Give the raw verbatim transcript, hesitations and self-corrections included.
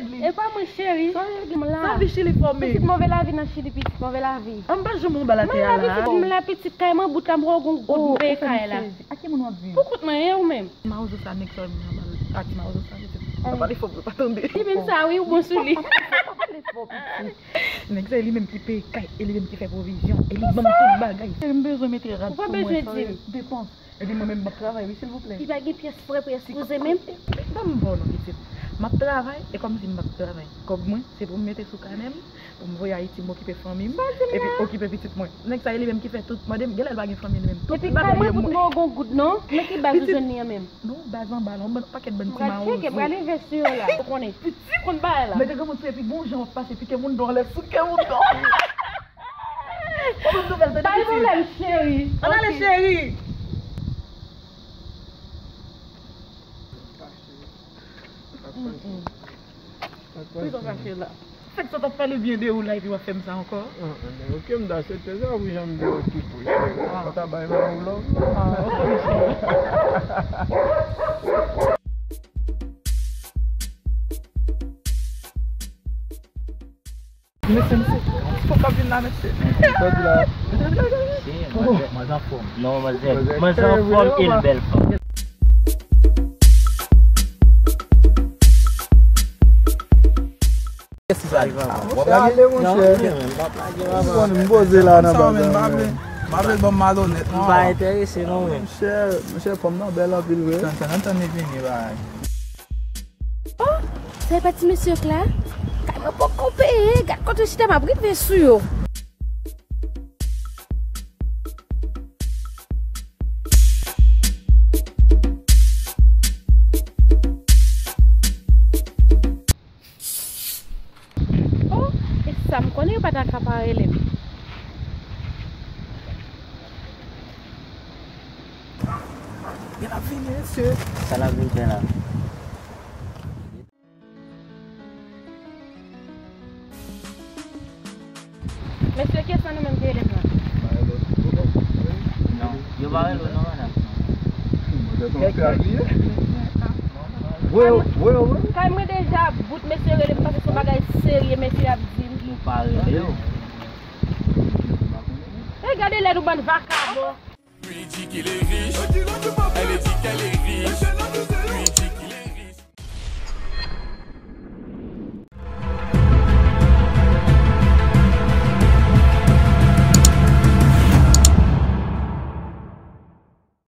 E pa mwen, cheri. Sa w gen la? Sa vi Chili fò men. Pitit, move lavi nan Chili, pitit, move lavi. An m pa janm anba latè a la. Move lavi, pitit, m la, pitit, kay mwen bout la, m wè w gon goud, m peye kay la. A ki moun w ap viv? Pou kont mwen, e ou menm? Mawozo sa, nèg sa, m nan bal. Pati mawozo sa, pitit. Pa pale fò pou l pa tande. Li menm sa, wi, ou bon sou li. Pa pale fò, pitit. Nèg sa, e li menm ki peye kay, e li menm ki fè pwovizyon, e li ban m tout bagay. Cheri, m bezwen mete rad sou mwen, sa yo depans. Epi mwen menm, m ap travay, wi, silvouplè. Li pa gen pyès frè pou eskize menm. Ban m ba w non, pitit. M ap travay, e kòmsi m p ap travay. Kòb mwen, se pou m mete sou kanè m, pou m voye Ayiti, m okipe fanmi m, epi okipe pitit mwen. Nèg sa, e li menm ki fè tout, mande m, genlè l pa gen fanmi li menm. Tout bagay li mwen. Epi kay mwen pou t mwen gon goud non, men ki baz ou jwenn li an menm? Non, baz anba la, yon pakèt bann ti mawozo. M pral tcheke, m pral envesti yo la. Ou konnen. Piti konn bagay la. Nèg granmoun se epi bon jan w ap pase, pike moun dò anlè, souke moun dò. Ou ban m nouvèl, tande pitit. Pa gen pwoblèm, cheri. Ann ale, cheri. Poukisa w fache la? Fèk sa t ap pale byen de ou la epi w ap fè m sa ankò? Ah, ah, men ok, m ta aksepte sa, wi, jan m di w ki pou cheri. Ou ta bay mwen yon love. Ah, ok, cheri. Mesye, mesye, ti fò k ap vin la, mesye. Sa di la? Mesye, manzè, manzè anfòm. Non, manzè, manzè anfòm e l bèl fanm. Kèsi sa? W ap lage? Monchè, ale, monchè. M konnen m poze la nan bagay. M pa vle, m pa vle l ban m malonèt, non. M pa enterese, non, men. Monchè, monchè, fanm nan bèl anpil vre. Tann, tann, tann li vini, bay. Oh, sa e pa ti mesye yo k la? Kay mwen poko peye, gad kote yo chita, m ap rive sou yo. Oh, e sa m konnen yo pa ta ka pa rele m. Gen l ap vini, mesye. Sa l ap vin fè la? Mesye, kiyès nan nou menm ki rele m la? Non, yo pa rele w non, madanm. Voye w, voye w, voye w. Kay mwen deja bout, mesye rele m, paske se yon bagay serye mesye ap di m. Nou pa rele w. E gade lè nou bann vakabon. Lui dit qu'il est riche, elle dit qu'elle est riche.